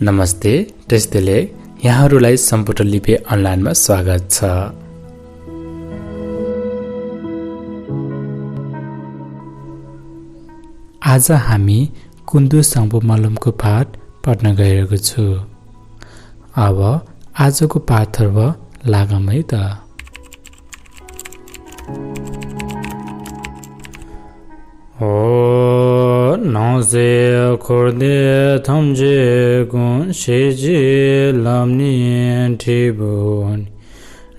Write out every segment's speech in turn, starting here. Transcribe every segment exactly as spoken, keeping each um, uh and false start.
नमस्ते, टेस्टले यहाँहरूलाई सम्पूर्ण लिपे अनलाइनमा स्वागत छ। आज हामी कुन्दु साङ्पो मलमको पाठ पढ्न गइरहेको छु। अब आजको पाठतर्फ लागौँ है त। ཨོ། ནང་གསེས་འཁོར་འདས་ཐམས་ཅད་ཀུན། ཤེས་བྱའི་ལམ་ནི་འབྲས་བུ་ནི།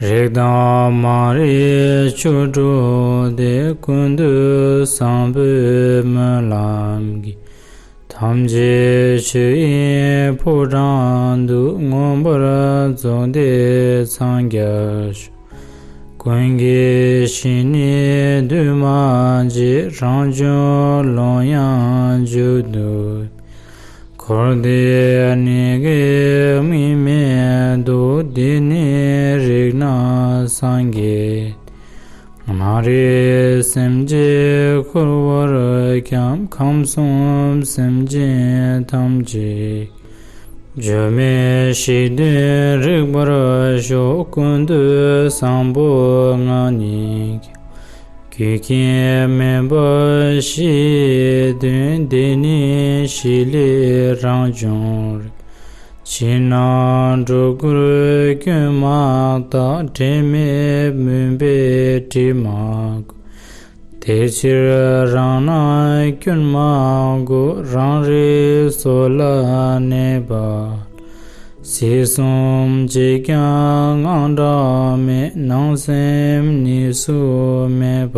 རིགས་དང་མ་རིགས་བཅུ་དྲུག་སྟེ། ཀུན་ཏུ་བཟང་པོའི་སྨོན་ལམ་གྱིས། ཐམས་ཅད་ཆོས་དབྱིངས་ཕོ་བྲང་དུ། མངོན་པར་རྫོགས་ཏེ་འཚང་རྒྱ་སྐྱོང་། ཀུན་གྱི་གཞི་ནི་འདུས་མ་བྱས། རང་བྱུང་ཀློང་ཡངས་མཇུག་ཏུ། འཁོར་འདས་གནས་བརྒྱད་དམིགས་མེད་དུ། འདི་ནི་རིགས་ལྔ་སངས་རྒྱས། མ་རིག་སེམས་ཅན་འཁོར་བར་འཁྱམས། ཁམས་གསུམ་སེམས་ཅན་ཐམས་ཅད། སྒྱུ་མའི་གཤིས་དོན་རིག་པར་ཤོག་ཀུན་ཏུ་བཟང་པོ་ལྔ་ནི། རྒྱུ་རྐྱེན་མེད་པར་གཞི་ཡི་དོན། འདི་ནི་གཞི་ལས་རང་བྱུང་རིག་ཕྱི་ནང་སྒྲོ་སྐུར་སྐྱོན་མ་དག་དྲི་མེད་མུན་པས་དྲི་མ་གོས། དེ་ཕྱིར་རང་སྣང་སྐྱོན་མ་གོས། རང་རིག་སོ་ལ་གནས་པ། སྲིད་གསུམ་གཅིག་ཀྱང་དངངས་སྐྲག་མེད། སྣང་སེམས་གཉིས་སུ་མེད་པ།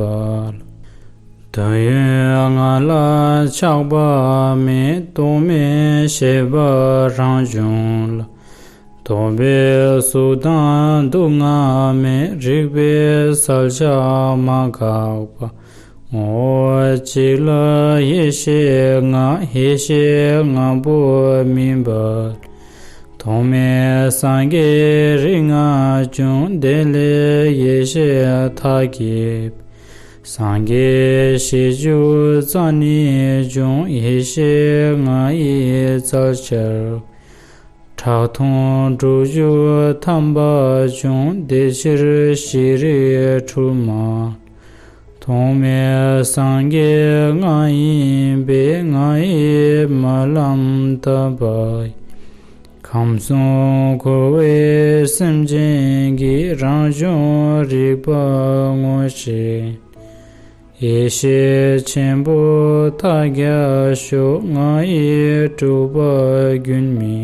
དོན་ཡོད་ང་ལ་ཆགས་པ་མེད། རྟོག་མེད་ཤེས་པ་རང་བྱུང་ལ། རྟོག་པའི་སོ་དང་དུག་ལྔ་མེད། རིག་པའི་གསལ་ཆ་མ་འགགས་པ། ངོ་བོ་གཅིག་ལ་ཡེ་ཤེས་ལྔ། ཡེ་ཤེས་ལྔ་པོ་སྨིན་པ། ཐོགས་མེད་སངས་རྒྱས་རིགས་ལྔ་བྱུང་། དེ་ལས་ཡེ་ཤེས་མཐའ་བརྒྱད། སངས་རྒྱས་བཞི་བཅུ་རྩ་གཉིས་བྱུང་། ཡེ་ཤེས་ལྔ་ཡི་རྩལ་སྦྱར། ཁྲག་འཐུང་དྲུག་ཅུ་ཐམ་པ་བྱུང་། དེ་ཕྱིར་ཤེས་རིག་འཁྲུལ་མ། ཐོགས་མེད་སངས་རྒྱས་ལྔ་ཡིན་པས། ལྔ་ཡི་སྨོན་ལམ་བཏབ་པ་ཡིས། ཁམས་གསུམ་འཁོར་བའི་སེམས་ཅན་གྱི། རང་བྱུང་རིག་པ་ངོ་ཤེས། ཡེ་ཤེས་ཆེན་པོ་མཐའ་རྒྱས་ཤོག་ལྔ་ཡིས་གྲུབ་པ་རྒྱུན་མི་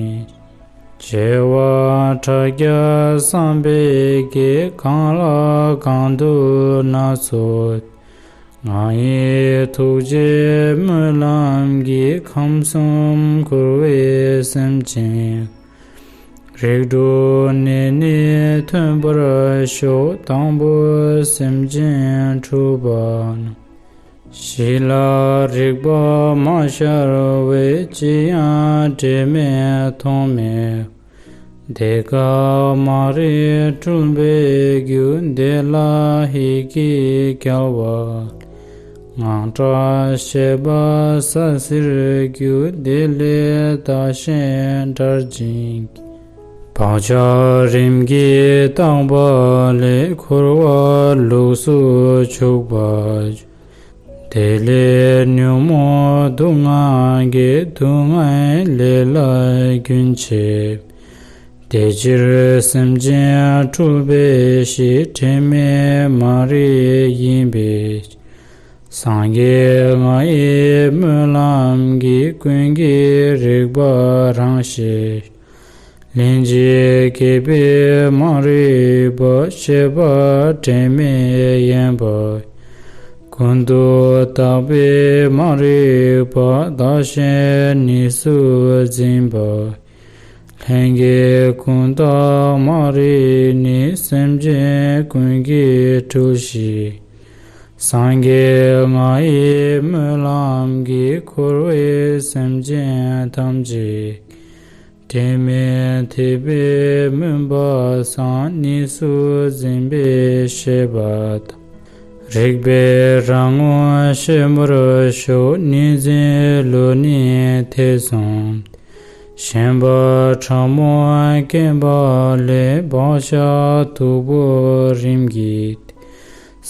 འཆད། བྱེ་བ་ཕྲག་བརྒྱ་བསམ་པའི་བརྒྱས། གང་ལ་གང་འདུལ་སྣ་ཚོགས། ལྔ་ཡི་ཐུགས་རྗེའི་སྨོན་ལམ་གྱིས། ཁམས་གསུམ་འཁོར་བའི་སེམས་ཅན། རིགས་དྲུག་ནད་ནི་ཐོན་པར་ཤོག་དང་པོ་སེམས་ཅན་འཁྲུལ་པ་རྣམས། གཞི་ལ་རིག་པ་མ་ཤར་བས། ཅི་ཡང་འབྲེལ་མེད་ཐོགས་མེད། དེ་ཀ་མ་རིག་འཁྲུལ་པའི་རྒྱུ། དེ་ལ་ཡིད་ཀྱིས་བརྒྱལ་བ། དངངས་སྐྲག་ཤེས་པ་ས་སྲིར་རྒྱུ། དེ་ལས་བདག་གཞན་དགྲར་འཛིན་གྱི། བག་ཆགས་རིམ་གྱིས་བཏགས་པ་ལས། འཁོར་བ་ལུགས་སུ་ཆུག་པ། དེ་ལས་ཉོན་མོངས་དུག་ལྔ་སྐྱེ། དུག་ལྔའི་ལས་ལ་རྒྱུན་ཆད། དེ་ཕྱིར་སེམས་ཅན་འཁྲུལ་པའི་གཞི། དྲི་མེད་མ་རིག་ཡིན་པའི་ཕྱིར། སངས་རྒྱས་ལྔ་ཡི་སྨོན་ལམ་གྱིས། ཀུན་གྱི་རིག་པ་རང་ཤེས། ལྷན་ཅིག་སྐྱེས་པའི་མ་རིག་པ། ཤེས་པ་དྲི་མས་གཡེངས་པ། ཀུན་ཏུ་བརྟགས་པའི་མ་རིག་པ། བདག་གཞན་གཉིས་སུ་འཛིན་པ། ལྷན་སྐྱེས་ཀུན་བརྟགས་མ་རིག་ནི། སེམས་ཅན་ཀུན་གྱི་འཁྲུལ་གཞི། སངས་རྒྱས་ལྔ་ཡི་སྨོན་ལམ་གྱིས། འཁོར་བའི་སེམས་ཅན་ཐམས་ཅད། དྲི་མས་ཐེབས་པའི་མུན་པ་སངས། གཉིས་སུ་འཛིན་པའི་ཤེས་པ་དང་། རིག་པས་རང་ངོ་ཤེས་པར་ཤོག་གཉིས་འཛིན་བློ་ནི་ཐེ་ཚོམ། ཞེན་པ་ཕྲ་མོ་སྐྱེས་པ་ལས། བག་ཆགས་སྟུག་པོ་རིམ་གྱིས།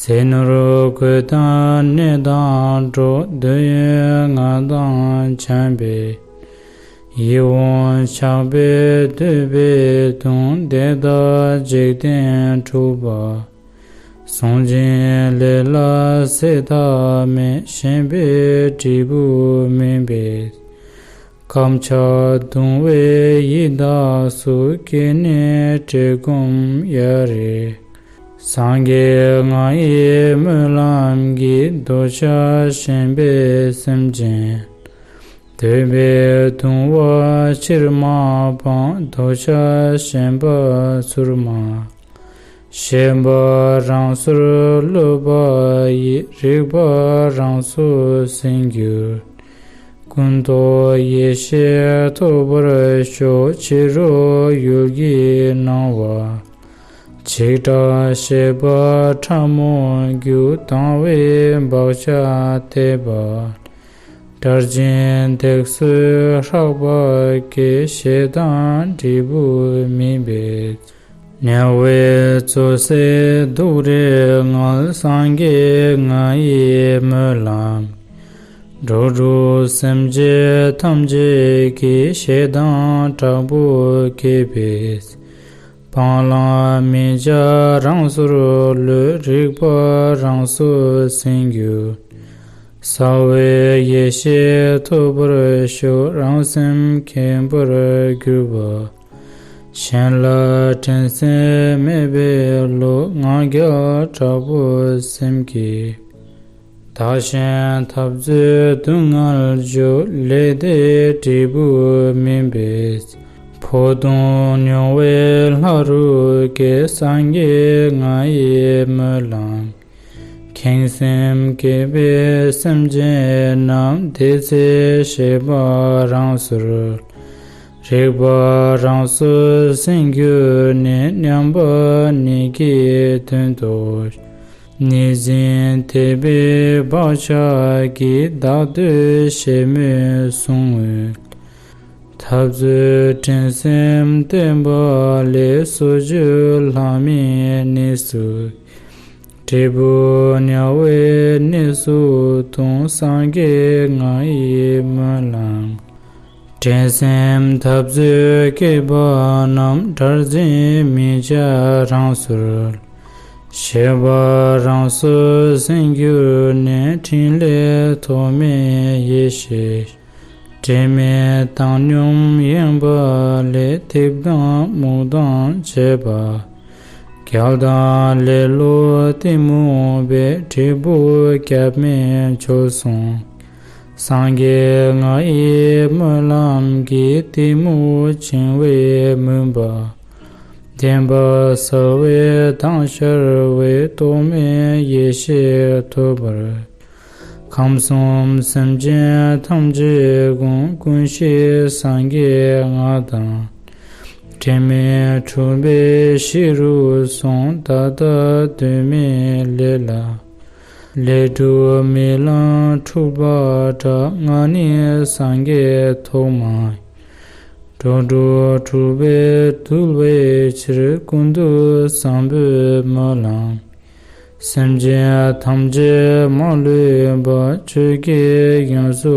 ཟས་ནོར་གོས་དང་གནས་དང་གྲོགས། འདོད་ཡོན་ལྔ་དང་བྱམས་པའི། ཡིད་འོང་ཆགས་པས་འདོད་པའི་དོན། དེ་དག་འཇིག་རྟེན་འཁྲུལ་པ། གཟུང་འཛིན་ལས་ལ་ཟད་མཐའ་མེད། ཞེན་པའི་འབྲས་བུ་སྨིན་པས། སྐམ་ཆགས་གདུང་བའི་ཡི་དྭགས་སུ། སྐྱེས་ནས་བཀྲེས་སྐོམ་ཡ་རེ། སངས་རྒྱས་ང་ཡི་སྨོན་ལམ་གྱིས། འདོད་ཆགས་ཞེན་པའི་སེམས་ཅན། འདོད་པའི་གདུང་བ་ཕྱིར་མ་སྤངས། འདོད་ཆགས་ཞེན་པ་ཚུར་མ། ཤེས་པ་རང་སོར་ལྷོད་པ་ཡིས། རིག་པ་རང་སོར་ཟིན་གྱུར། ཀུན་རྟོག་ཡེ་ཤེས་ཐོབ་པར་ཤོག། ཕྱི་རོལ་ཡུལ་གྱི་སྣང་བ། འཇིགས་སྐྲག་ཤེས་པ་ཕྲ་མོ་རྒྱུ། དང་བའི་བག་ཆགས་དེ་བར། དགྲར་འཛིན་སྡིགས་གསོད་ཧྲག་པ་སྐྱེ། ཞེ་སྡང་འབྲས་བུ་སྨིན་པས། དམྱལ་བའི་བཙོ་བསའི་སྡུག་རུས་ངལ། སངས་རྒྱས་ང་ཡི་སྨོན་ལམ། འགྲོ་དྲུག་སེམས་ཅན་ཐམས་ཅད་ཀྱི། ཞེ་སྡང་དྲག་པོ་སྐྱེས་པས། སྤང་བླང་མི་བྱ་རང་སོར་ལྷོད། རིག་པ་རང་སོར་ཟིན་གྱུར། གསལ་བའི་ཡེ་ཤེས་ཐོབ་པར་ཤོག། རང་སེམས་མཁྱེན་པར་གྱུར་པ། གཞན་ལ་འགྲན་སེམས་མེད་པའི་བློ། ང་རྒྱལ་དྲག་པོ་སེམས་བསྐྱེད། བདག་གཞན་འཐབ་རྩོད་སྡུག་བསྔལ་སྦྱོང་། ལས་དེ་འབྲས་བུ་སྨིན་པས། འཕོ་ལྟུང་མྱོང་བའི་ལྷ་རུ་སྐྱེ། སངས་རྒྱས་ང་ཡི་སྨོན་ལམ། ཁེངས་སེམས་སྐྱེས་པའི་སེམས་ཅན་རྣམས། དེ་ཚེ་ཤེས་པ་རང་སོར། རིག་པ་རང་སོར་ཟིན་གྱུར་ནས། མཉམ་པ་ཉིད་ཀྱི་དོན་རྟོགས། གནས་འཛིན་དད་པའི་བག་ཆགས་ཀྱིས། བདག་འདོད་ཞེ་མེད་བསྲུང་ངོ་། འཐབ་རྩོད་འགྲན་སེམས་བརྟན་པ་ལས། གསོ་སྦྱོང་ལྷ་མིའི་གནས་སུ། འབྲས་བུ་དམྱལ་བའི་གནས་སུ་ལྟུང་། སངས་རྒྱས་ང་ཡི་སྨོན་ལམ། འགྲན་སེམས་འཐབ་རྩོད་སྐྱེས་པ་རྣམས། དགྲར་འཛིན་མི་བྱ་རང་སོར། ཤེས་པ་རང་སོར་ཟིན་གྱུར་ནས། ཕྲིན་ལས་ཐོགས་མེད་ཡེ་ཤེས། དྲན་མེད་བཏང་སྙོམས་གཡེང་བ་ལས། གཏིབས་དང་རྨུགས་དང་བཅས་པ། རྒྱལ་དང་ལེ་ལོ་གཏི་མུག་པའི། འབྲས་བུ་སྐྱབས་མེད་མཆོག་གསུམ། སངས་རྒྱས་ང་ཡི་སྨོན་ལམ་གྱིས། གཏི་མུག་བྱིང་བའི་མུན་པ། བདེན་པ་གསལ་བའི་མདངས་ཤར་བའི། རྟོག་མེད་ཡེ་ཤེས་ཐོབ་པར། ཁམས་གསུམ་སེམས་ཅན་ཐམས་ཅད་ཀུན། ཀུན་ཤེས་སངས་རྒྱས་ང་དང་། དྲན་མེད་འཁྲུལ་པའི་གཤིས་རུ་སོང་། ད་ལྟ་དོན་མེད་ལས་ལ། ལས་དྲུག་རྨི་ལམ་འཁྲུལ་པ་འདྲ། ང་ནི་སངས་རྒྱས་ཐོག་མ་ཡིན། འགྲོ་དྲུག་འཁྲུལ་པས་འདུལ་བའི་ཕྱིར། ཀུན་ཏུ་བཟང་པོའི་སྨོན་ལམ། སེམས་ཅན་ཐམས་ཅད་མ་ལུས་པ། ཆོས་ཀྱི་ཡོངས་སུ་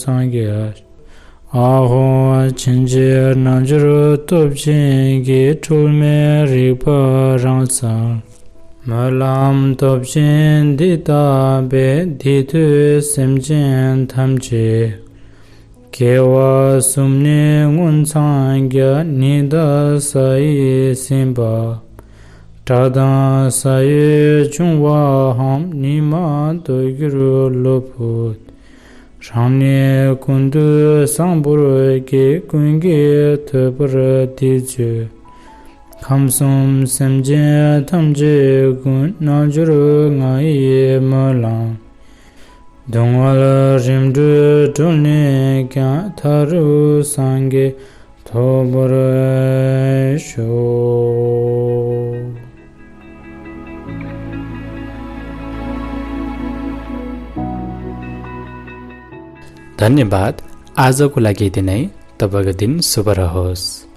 སངས་རྒྱས། ཨ་ཧོ། ཕྱིན་ཆད་རྣལ་འབྱོར་སྟོབས་ཆེན་གྱིས། འཁྲུལ་མེད་རིག་པ་རང་གསལ། སྨོན་ལམ་སྟོབས་ཆེན་འདི་བཏབ་པས། འདི་ཐོས་སེམས་ཅན་ཐམས་ཅད། དགེ་བ་གསུམ་ནི་མངོན་འཚང་རྒྱ། ཉི་ཟླ་ས་ཡིས་ཟིན་པ། དགྲ་དང་ས་ཡོམ་འབྱུང་བའམ། ཉི་མ་ལྟོ་འགྱུར་གློ་བུར། རང་ཉིད་ཀུན་ཏུ་བཟང་པོར་སྐྱེ། ཀུན་གྱིས་ཐོས་པར་འདི་བརྗོད། ཁམས་གསུམ་སེམས་ཅན་ཐམས་ཅད་ཀུན། རྣལ་འབྱོར་ང་ཡི་སྨོན་ལམ། སྡུག་བསྔལ་རིམ་གྲོ་གྲོལ་ནས་ཀྱང་། མཐའ་རུ་སངས་རྒྱས་ཐོབ་པར་ཤོག། ད་ནི་བ་ཨ་ཟ་ཀུ་ལ་གི་དེ་ནས། ད་བ་ག་དིན་སུ་བ་ར་ཧོས།